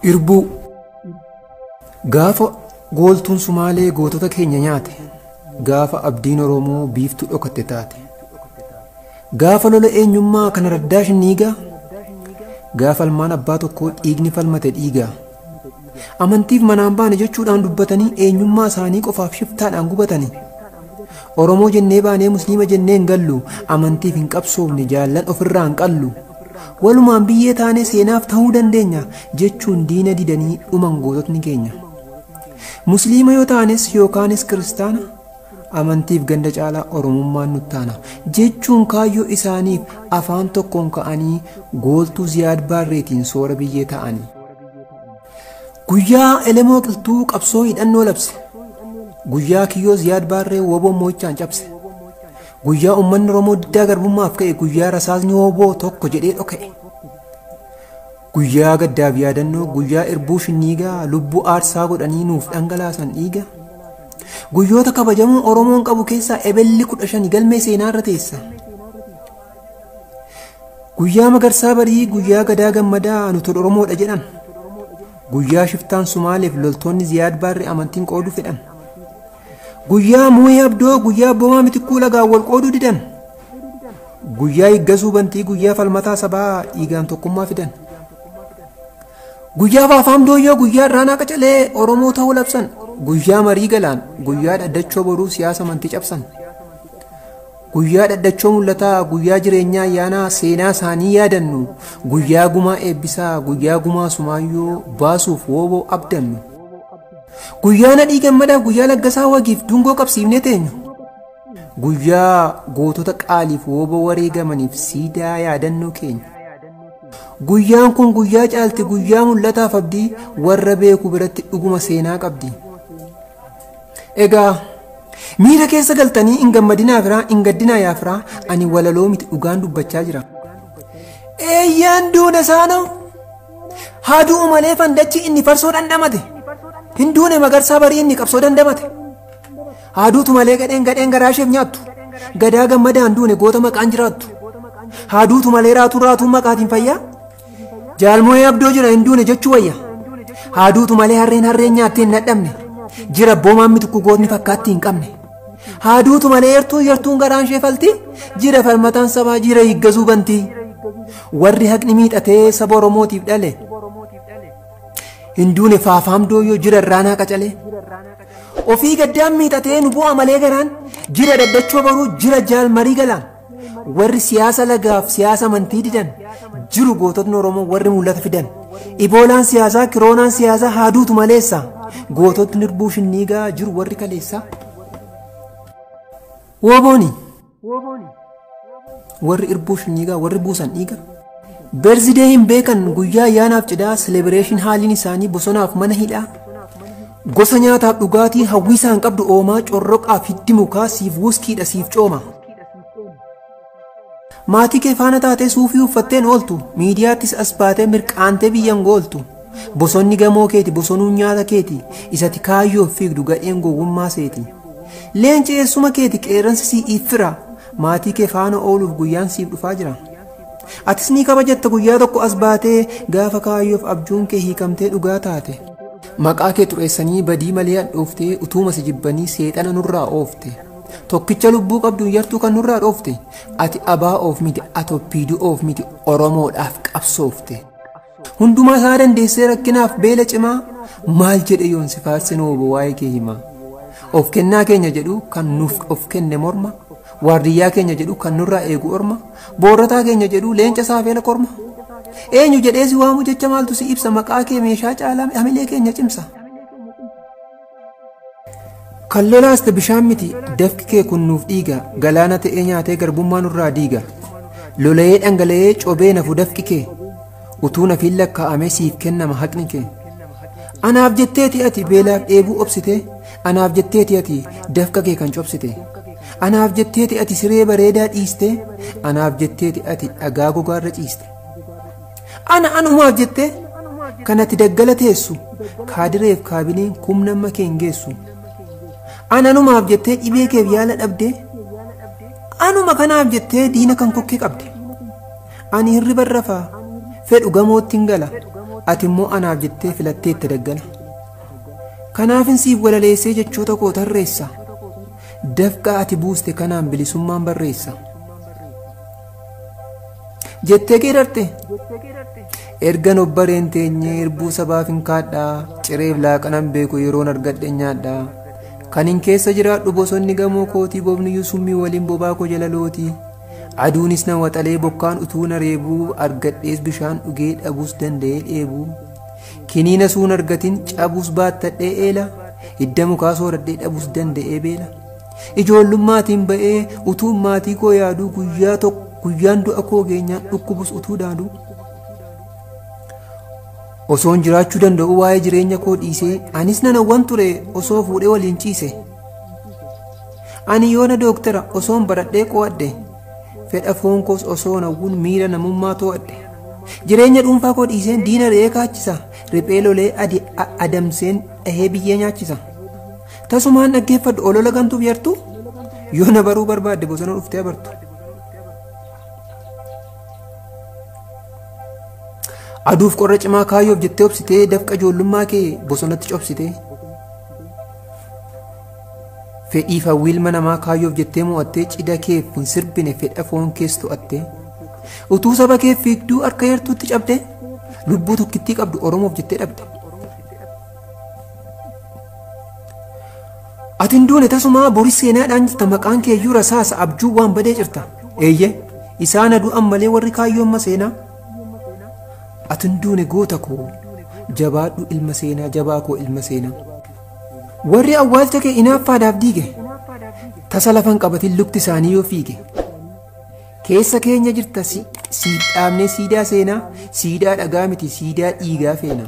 Irbuu gaafa gooltuun Sumaalee gootota keenya nyaate, gaafa abdiin Oromoo biiftuu dhokatte taate, gaafa lola eenyummaa kana raddaa shinniigaa, gaafa ilmaan abbaa tokkoo dhiigni falmate dhiigaa, amantiif manaan baane jechuudhaan dubbatanii eenyummaa isaanii qofaaf shiftaadhaan gubatanii. Oromoo jennee baanee Musliima jennee hin gallu, amantiif hin qabsoofne jaallan ofirraa hin qallu. Walumaan biyyee taanee seenaaf ta'uu dandeenya jechuun diina didanii dhuman goototni keenya. Musliima yoo taanes yookaanis kiristaana, amantiif ganda caalaa Oromummaan nuttaana jechuun kaayyoo isaaniif afaan tokkoon ka'anii gooltuu Ziyaad Baarreetiin soora biyyee ta'anii. Guyyaa Elemoo Qiltuu qabsoo hidhannoo labse. Guyyaa Kiyyoo Ziyaad Baarree woboon mo'ichaan cabse. Guyyaa uummanni Oromoo diddaa garbummaaf ka'e, guyyaa rasaasni woboo tokko jedhee dhoka'e. Guyyaa gaddaaf yaadannoo, guyyaa irbuu shinniigaa lubbuu aarsaa godhanii nuuf dhangalaasan dhiiga. Guyyoota kabajamoo Oromoon qabu keessaa ebelli 15 galmee seenaarra teessa. Guyyaa Magarsaa Barii, guyyaa Gadaa Gammadaa nuti Oromoodha jedhan. Guyyaa shiftaan Sumaaleef loltoonni Ziyaad Baarree amantiin qooduu fedhan. Guyyaa Muuhee Abdoo, guyyaa Abboomaa Mitikkuu lagaan wal qooduu didan. Guyyaa Higgasuu Bantii, guyyaa Falmataa Sabaa dhiigaan tokkummaa fidan. Guyyaa Faafaam Dooyyoo, guyyaa Irraanaa Qacalee Oromoo ta'uu labsan. Guyyaa Marii Galaan, guyyaa Dhaddachoo Boruu siyaasa amantii cabsan. Guyyaa Dhaddachoo Mul'ataa, guyyaa Jireenyaa Ayyaanaa seenaa isaanii yaadannu. Guyyaa Gumaa Eebbisaa, guyyaa Gumaa Sumaayyoo baasuuf wooboo abdannu. Guyyaa Nadhii Gammadaa, guyyaa Laggasaa Wagiif dungoo qabsiifnee teenyu. Guyyaa gootota qaaliif wooboo wareegamaniif siidaa yaadannoo keenya. Guyyaan kun guyyaa caalti, guyyaa mul'ataaf abdii warra beeku biratti dhuguma seenaa qabdi. Egaa miira keessa galtanii hin gammadinaa firaa, hin gaddinaa yaa firaa, ani walaloo miti dhugaan dubbachaa jira. Eeyyaan duuna isaanoo haa du'u malee fandachi inni farsoo dhandhamate. Hin duune Magarsaa Barii inni qabsoo dandamate. Haa duutu malee gadheen gadheen garaa isheef nyaattu. Gadaa Gammadaan duune goota maqaan jiraattu. Haa duutu malee raatuun raatuun maqaatiin fayyaa. Jaalmooyee Abdoo jira hin duune jechuu wayya. Haa duutu malee harreen harreen nyaattee hin dhadhabne. Jira Abboomaan Mitikku gootni fakkaattii hin qabne. Haa duutu malee yartuun yartuun garaan ishee falti. Jira Falmataan Sabaa, jira Higgasuu Bantii. Warri haqni miixatee saba Oromootiif dhale. Hin duune Faafaam Dooyyoo, jira Irraanaa Qacalee. Ofii gaddaan miixatee nu bu'a malee garaan. Jira Dhaddachoo Boruu, jira Jaal Marii Galaan. Warri siyaasa lagaaf siyaasa amantii didan. Jiru goototni Oromoo warri mul'ata fidan. Iboolaan siyaasaa kiroonaan siyaasaa haa duutu maleessa. Goototni irbuu shinniigaa jiru warri kaleessaa. Wobooni. Warri irbuu shinniigaa warri buusan dhiiga. Berzidee hin beekan guyyaa ayyaanaaf cidhaa, selebireeshin haaliin isaanii bosonaaf mana hidhaa. Gosa nyaataaf dhugaatii hawwiisaan qabdu oomaa, corroqaaf hiddi mukaa siif wuskiidha siif cooma. Maatii kee faana taatee suufii uffatteen ooltu, miidiyaattis as baatee mirqaantee biyyan gooltu. Bosonni gamoo keeti, bosonuun nyaata keeti, isati kaayyoof fiigdu gadheen gowwummaa seeti. Leenci eessuma keeti, qeerransi sii iffira, maatii kee faana ooluuf guyyaan siif dhufaa jira. Atis ni kabajatta guyyaa tokko as baatee gaafa kaayyoof abjuun kee hiikamtee dhugaa taate. Maqaa kee xureessanii badii malee hadhooftee utuuma si jibbanii seexana nurraa oofte. Tokkicha lubbuu qabdu yartuu kan nurraa dhoofte. Ati abaa oof miti, atoppiiduu oof miti, Oromoodhaaf qabsoofte. Hundumaa isaa dandeessee rakkinaaf beela cimaa maal jedhe yoon si faarsin oobo waa'ee kee himaa. Of kennaa keenya jedhu kan nuuf of kenne morma. Waardiyyaa keenya jedhu kan nurraa eegu orma. Boorrataa keenya jedhu leenca saafeela korma. Eenyu jedhee si waamu jecha maaltu si ibsa, maqaa kee meeshaa caalaa hamilee keenya cimsa. Kan lolaaste bishaan miti, dafki kee kun nuuf dhiiga, galaana ta'ee nyaatee garbummaa nurraa diiga. Lola'ee dhangala'ee cobee nafu dafqi kee, utuu nafiin lakkaa'amee siif kennama haqni kee. Anaaf jetteeti ati beelaaf dheebuu obsite, anaaf jetteeti ati dafqa kee kan cobsite. Anaaf jetteeti ati siree bareedaa dhiiste, anaaf jetteeti ati dhagaa gogaarra ciiste. Ana anumaaf jettee kan ati daggala teessu, kaadireef kaabineen kumna amma kee hin geessu. Ana anumaaf jettee dhibee keef yaala dhabde, anuma kanaaf jettee diina kan kokkee qabde. Ani hirriba rafaa fedhu gamootti hin gala. Ati immoo anaaf jettee filattee itti daggala. Kanaafin siif walaleessee jechoota koo tarreessa. Dafqa ati buuste kanaan bilisummaan barreessa. Jettee geerarte. Ergan obbareen teenyee irbuu sabaaf hin kaadhaa, cireef laaqanan beeku yeroon argadhe nyaadhaa. Kan hin keessa jiraadhu bosonni gamoo kootii, bobniyyuu summii waliin bobaa koo jala lootii. Aduunis na waxalee bokkaan utuu na reebuu, argadhees bishaan dhugee dhabuus danda'ee dheebuu. Kiniina suun argatin cabuus baattadhee eela, hidda mukaa sooradhee dhabuus danda'ee beela. Ijoollummaatiin ba'ee utuu maatii koo yaaduu, guyyaa tokko guyyaan du'a koo geenyaan dhukkubus utuu daaduu. Osoon jiraachuu danda'u waa'ee jireenya koo dhiisee, anis nan hawwan ture osoo fuudhee waliin ciise. Ani yoona dooktara osoon baradhee qo'adhe, fedha foon koos osoo hawwuun miira namummaa to'adhe. Jireenya dhuunfaa koo dhiiseen diina re'ee kaachisa, riphee lolee adi adamseen dhahee biyyee nyaachisa. Tasumaan dhaggeeffadhu olola gantuuf yartu, yoo na baruu barbaadde bosona dhuftee abartu. Aduuf qorra cimaa kaayyoof jettee obsitee, dafqa ijoollummaa kee bosonatti cobsitee. Fedhiif hawwii ilma namaa kaayyoof jettee mo'attee, cidha keef hin sirbine fedha foon kees to'attee. Utuu saba keef fiigduu harka yartuutti cabdee, lubbuu tokkittii qabdu Oromoof jettee dhabde. Ati hin duune tasumaa boris seenaadhaan jirta, maqaan kee iyyuu rasaasa abjuu waan badee jirta. Eeyyee isaan aduu ammalee warri kaayyoo amma seenaa. Ati hin duune goota koo, jabaadhu ilma seenaa, jabaa koo ilma seenaa. Warri awwaalcha kee inaaffaadhaaf diige, tasa lafan qabatin lukti isaanii yoo fiige. Keessa keenya jirta siif dhaabnee siidaa seenaa, siidaa dhagaa miti siidaa dhiigaa feena.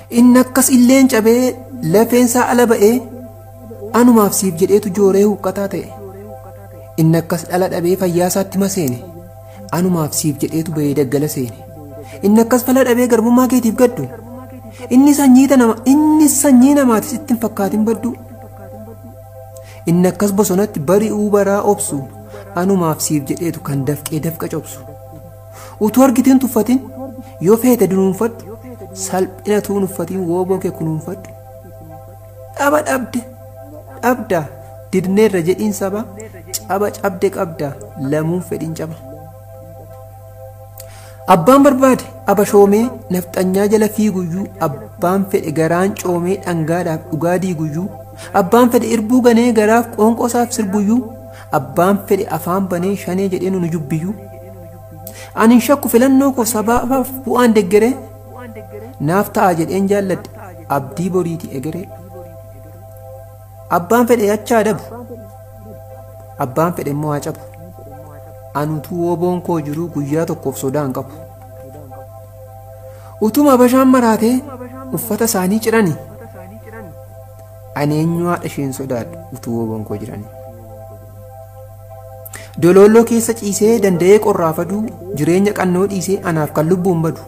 Inni akkas illeen cabee lafeensaa ala ba'ee, anumaaf siif jedheetu jooree huqqataa ta'e. Inni akkas dhala dhabee fayyaasaatti maseene, anumaaf siif jedheetu ba'ee daggala seene. Inni akkas fala dhabee garbummaa keetiif gaddu, inni sanyii namaatis itti hin fakkaatin baddu. Inni akkas bosonatti bari'uu baraa obsu, anumaaf siif jedheetu kan dafqee dafqa cobsu. Utuu argitiin tuffatin, yoo feete dunuunfadhu, salphina tuun uffatin wooboo kee kunuunfadhu. Dhaba dhabde, dhabda, didneerra jedhiin saba, caba cabde qabda, lamuun fedhiin caba. Abbaan barbaade abashoomee nafxanyaa jala fiiguyyuu, abbaan fedhe garaan coomee dhangaadhaaf dhugaa diiguyyuu, abbaan fedhe irbuu ganee garaaf qoonqoosaaf sirbuyyuu, abbaan fedhe afaan banee shanee jedhee nu jubbiyyuu. Ani hin shakku filannoo koo sabaaf bu'aan deggeree, naaf ta'a jedheen jaalladhe abdii boriiti egeree. Abbaan fedhe achaa dabu, abbaan fedhe immoo haa cabu. Anutuu woboon koo jiruu guyyaa tokkoof sodaa hin qabu. Utuma bashaan maraatee uffata isaanii cirani, ani eenyu haadha isheen sodaadhu utuu woboon koo jirani. Doloolloo keessa ciisee danda'ee qorraafaduu, jireenya qannoo dhiisee anaaf kan lubbuun badu,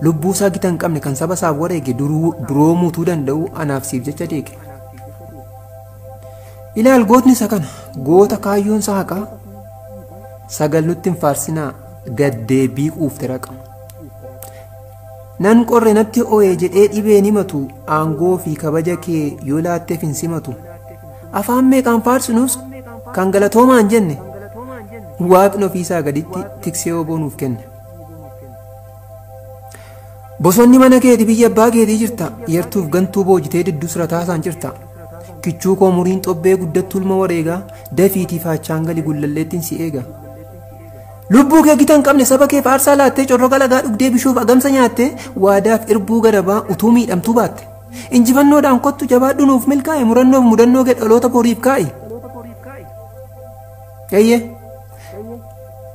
lubbuu isaa gita hin qabne kan saba isaaf wareege duroomuutuu danda'u anaaf siif jecha deege. Ilaal gootni isa kana, goota kaayyoon isaa haqaa, sagal nutti hin faarsinaa gaddeebii quufte raqa. Nan qorre natti oo'e jedhee dhibeen himatu, aangoo fi kabaja kee yoo laatteef hin simatu. Afaan meeqaan faarsinus kan galatoomaa hin jenne, waaqni ofiisaa gaditti tiksee oboo nuuf kenne. Bosonni mana keeti biyya abbaa keetii jirta, yartuuf gantuu boojitee diddus rataasaan jirta. Kichuu koo muriin xobbee guddattuu ilma wareegaa, dafiitii faachaan gali gullalleettiin si eega. Lubbuu kee gita hin qabne saba kee faarsaa laattee, corroqa lagaa dhugdee bishuuf agamsa nyaattee, waadaaf irbuu gadabaa utuu miidhamtuu baatte. Injifannoodhaan kottu jabaadhu nuuf milkaa'e, murannoof mudannoo kee dhaloota boriif kaa'i. Eeyyee.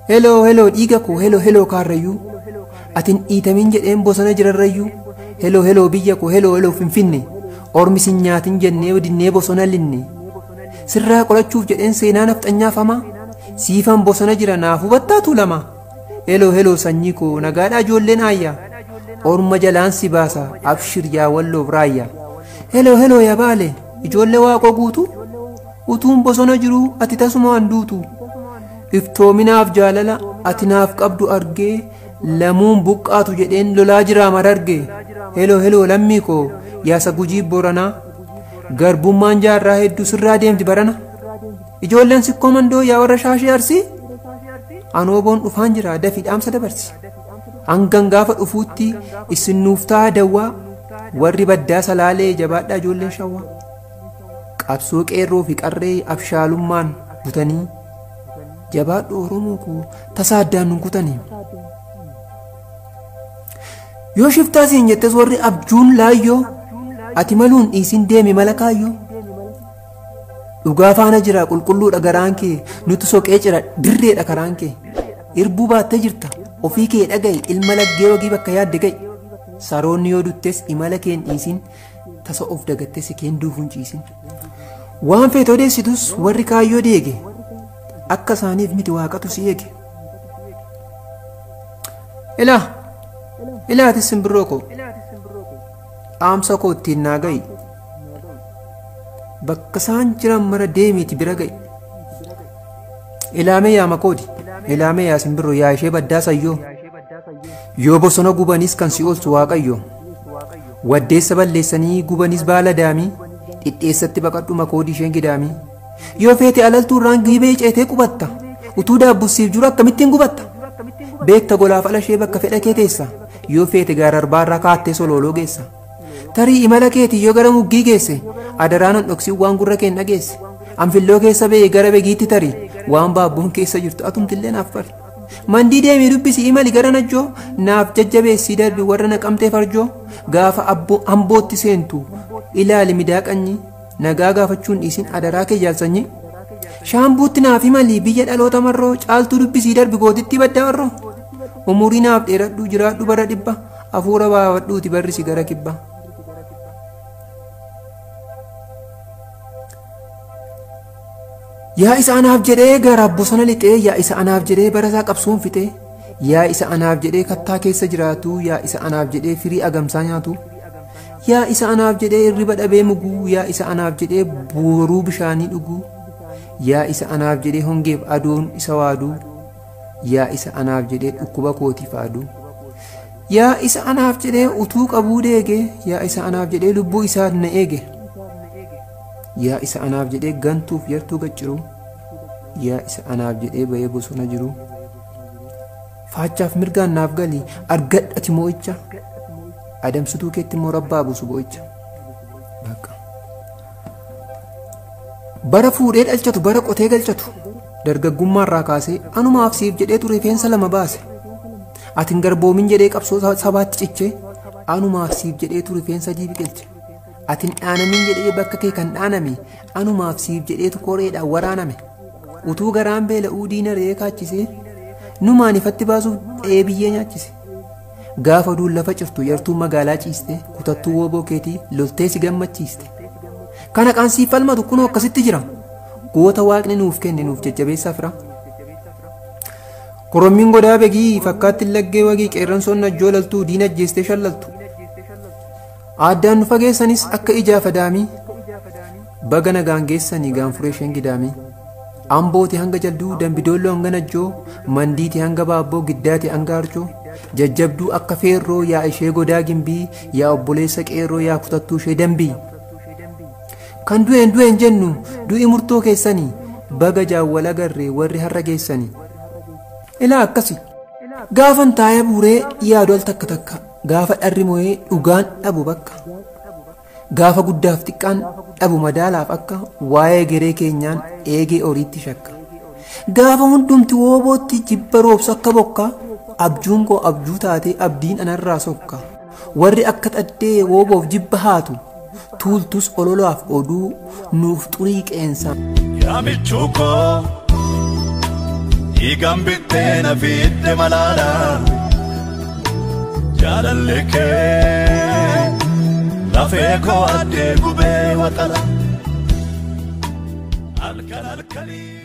Heloo heloo dhiiga koo, heloo heloo kaarrayyuu, atin dhiitamin jedheen bosona jirarrayyuu, heloo heloo biyya koo, heloo heloo finfinne, ormi sin nyaatin jennee dinnee bosona linne. Sirraa qolachuuf jedheen seenaa nafxanyaaf hamaa, siifan bosona jira naaf hubattaa tuulama. Heloo heloo sanyii koo nagaadhaa ijoolleen aayyaa, orma jalaan si baasa abshir yaa walloof raayyaa. Heloo heloo yaa baale ijoollee waaqoo guutu, utuun bosona jiruu ati tasumaan duutu. Iftoominaaf jaalala ati naaf qabdu argee, Lamuun buqqaatu jedheen lolaa jiraa mararge. Heloo heloo lammii koo yaasa Gujii Booranaa. Garbummaan jaarraa hedduu sirraa deemti barana. Ijoolleen sikkoo mandoo yaa warra shaashii arsii. Anooboon dhufaan jira dafii dhaamsa dabarsi. Hangan gaafa dhufuutti isin nuuf ta'a dawwaa. Warri baddaa salaalee jabaadhaa ijoolleen shawwaa. Qabsoo qeerroo fi qarree abshaalummaan butanii. Jabaadhu Oromoo koo tasaa addaan nun kutanii. Yoo shiftaa siin jettes warri abjuun laayyoo ati maluun dhiisin deemi mala kaayyoo. Dhugaa faana jira qulqulluudha garaan kee nuti soqee jira dirreedha karaan kee. Irbuu baattee jirta ofii kee dhaga'i ilma laggee wagii bakka yaadde ga'i. Saroonni yoo duttes imala keen dhiisin tasa of dagattee si keen duufuun ciisin. Waan feete odeessitus warri kaayyoo deege akka isaaniif miti waaqatu si eege. Ilaa ilaatis simbirroo koo dhaamsa koo ittiin naa ga'i. Bakka isaan jiran mara deemiiti bira ga'i. Ilaamee yaa makoodi ilaamee yaa simbirroo yaa ishee baddaa sayyoo. Yoo bosona gubanis kan si oolchu waaqayyo. Waddeessa balleessanii gubanis baala daamii dhidheessatti baqadhu makoodii isheen gidaamii. Yoo feete alaltuu irraan giibee ceetee qubatta. Utuu daabbussiif jiru akkamittiin gubatta? Beekta golaaf ala ishee bakka fedha kee teessa. Yoo feete gaara arbaarraa kaattee solooloo geessa. Tarii imala keetii yoo gara muggii geesse adaraan dhoksiin waan gurra keen dhageesse. Anfilloo keessa ba'ee gara begiitti tarii waan baabbuun keessa jirtu atumtillee naaf bari. Mandii deemii dubbisi imali gara najjoo naaf jajjabeessii darbi warra naqamtee farjoo gaafa ambootti seentu ilaali midaaqanyi nagaa gaafachuun dhiisin adaraa kee jaalsanyi. Shaambuutti naaf imali biyya dhaloota marroo caaltuu dubbisii darbi gootitti badda warroo. Umurii naaf dheeradhu jiraadhu bara dhibba hafuura baafadhuuti barrisi gara kibba. Yaa isa anaaf jedhee gara bosona lixee yaa isa anaaf jedhee barasaa qabsoon fixee yaa isa anaaf jedhee kattaa keessa jiraatu yaa isa anaaf jedhee firii agamsaa nyaatu yaa isa anaaf jedhee hirriba dhabee muguu yaa isa anaaf jedhee booruu bishaanii dhuguu yaa isa anaaf jedhee hongeef aduun isa waaduu yaa isa anaaf jedhee dhukkuba kootiif aduu yaa isa anaaf jedhee utuu qabuu deege yaa isa anaaf jedhee lubbuu isaa na eege. Yaa isa anaaf jedhee gantuuf yartuu gacciru yaa isa anaaf jedhee ba'ee bosona jiru faachaaf mirgaan naaf gali argadhati moo'icha adamsituu keetti immoo rabbaa buusu boo'icha. Bara fuudhee dhalchatu bara qotee galchatu dargaggummaarraa kaasee anumaaf siif jedhee ture rifeensa lama baase atin garboomin jedhee qabsoo sabaatti cichee anumaaf siif jedhee ture rifeensa adii biqilche. Atin dhaanamin jedhee bakka kee kan dhaaname anumaaf siif jedheetu koreedhaan waraaname. Utuu garaan beela'uu diina re'ee kaachisee numaan ifatti baasuuf dha'ee biyyee nyaachise. Gaafa aduun lafa cirtu yartuu magaalaa ciiste kutattuu wooboo keetii loltee si gammachiiste. Kana qaansiif falmatu kunoo akkasitti jira. Goota waaqni nuuf kenne nuuf jajjabeessaa fira. Korommiin godaa begii fakkaatti laggee wagii qeerransoon najjoo laltuu diina ajjeestee shallaltu. Addaan nu fageessanis akka ijaaf adaamii baga nagaan geessanii gaanfuree isheen gidaamii. Ambooti hanga jalduu dambidoolloo hanga najjoo mandiiti hanga baabboo giddaati hanga arjoo jajjabduu akka feerroo yaa ishee godaa gimbii yaa obboleessa qeerroo yaa kutattuu ishee dambii. Kan du'een du'een jennu du'i murtoo keessanii baga jaawwala garree warri har'a geessanii. Ilaa akkasi gaafan taa'ee buuree yaadu al takka takka. Gaafa dharri moo'ee dhugaan dhabu bakka gaafa guddaaf xiqqaan dhabu madaalaaf akka waa'ee geree keenyaan eegee horiitti shakka gaafa hundumti woobootti jibba roobsu akka bokka abjuun koo abjuu taatee abdiin anarraa sokka warri akka xaddee wooboof jibba haatu tuultus ololaaf oduu nuuf xurii qeensa. Yaa michuu koo dhiigaan bittee na fidde malaala. Jaalalli kee lafee koo addee gubee waxala. Halkan halkanii.